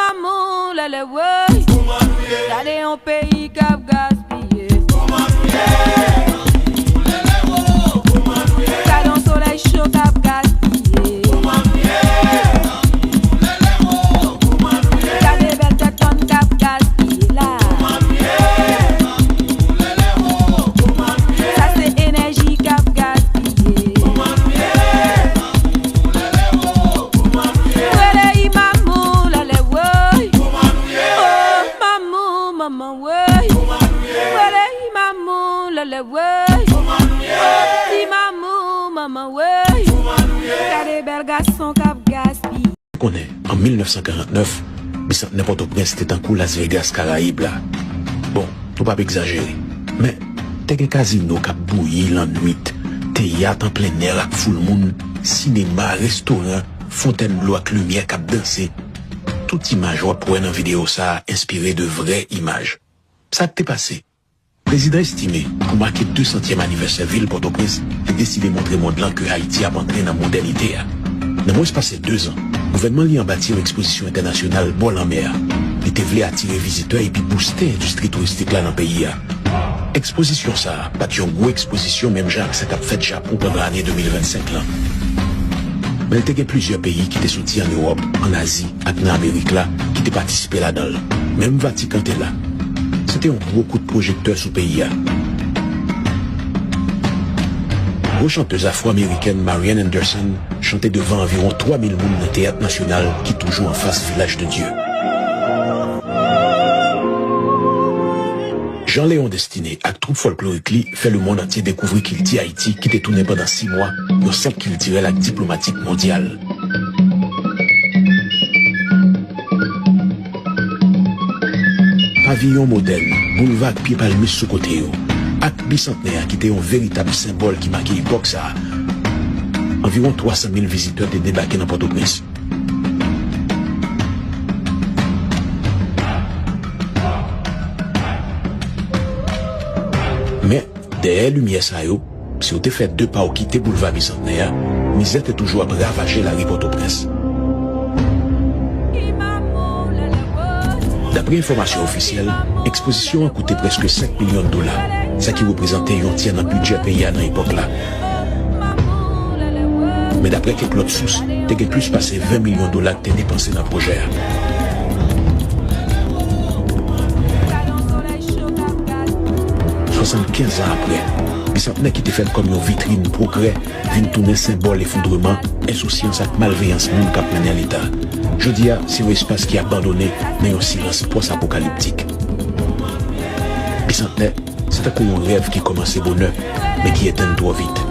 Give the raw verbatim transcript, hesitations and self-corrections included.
Amou lèlè woy. Gade yon peyi k ap gaspiye. Gade yon solèy cho k ap gaspiye. Gade bèl tèt kòn k ap gaspiye la. Sa se enèji k ap gaspiye. Rele Imam ou lèlè woy. Oh, Imam ou manman woy. Rele Imam ou lèlè woy. Oh, Imam ou manman woy. Gade bèl gason k ap gaspiye. Konnen, an mil nèf san karant nèf, Bisantnè Pòtoprens te tankou Las Vegas Karayib la. Bon, nou p ap egzajere. Men, te gen kazino k ap bouyi lannwit, teyat an plen nè ak foul moun, sinema, restoran, fontèn dlo ak limyè k ap danse. Tout imaj w ap wè nan videyo sa a enspire de vrè imaj. Sa k te pase? Prezidan Estimé, pou make de santyèm anivèsè vil Pòtoprens, te deside montre mond lan ke Ayiti ap antre nan modènite a. Nan mwens pase dezan, gouvènman li an bati yon ekspozisyon entènasyonal bò lanmè a. Li te vle atire vizitè epi bouste endistri touristik la nan peyi a. Ekspozisyon sa a pa t yon gwo ekspozisyon menm jan ak sa k ap fèt Japon pandan ane de mil vennsenk lan. Men l te gen plizyè peyi ki te soti ann Ewòp, ann Azi ak nan Amerik la ki te patisipe ladan l. Menm Vatikan te la. Se te yon gwo kout pwojektè sou peyi a. Gwo chantèz afwo-amerikèn Marian Anderson chante devan anviwon twa mil moun nan Teyat Nasyonal ki toujou anfas Vilaj de Dye. Jean Léon Destiné ak twoup fòlklorik li fè lemonn antye dekouvri kilti Ayiti ki te tounen pandan sis mwa yon sant kiltirèl ak diplomatik mondyal. Paviyon modèn, boulva ak pye palmis sou kote yo, ak Bisantnè a ki te yon veritab senbòl ki make epòk sa a. Anviwon twa san mil vizitè te debake nan Pòtoprens. Men, dèyè limyè sa yo, si w te fè de pa w kite boulva Bisantnè a, mizè te toujou ap ravaje lari Pòtoprens. Daprè enfòmasyon ofisyèl, ekspozisyon an koute prèske senk milyon dola, sa ki reprezante yon tyè nan bidjè peyi a nan epòk la. Men daprè kèk lòt sous, te gen plis pase ven milyon dola k te depanse nan pwojè a. Swasannkenz an apre, Bisantnè ki te fèt kòm yon vitrin pwogrè vin tounen senbòl efondreman, ensousyans ak malveyans moun k ap mennen Leta. Jodi a, se yon espas ki abandone nan yon silans pòs-apokaliptik. Bisantnè, se tankou yon rèv ki kòmanse bonè, men ki etenn twò vit.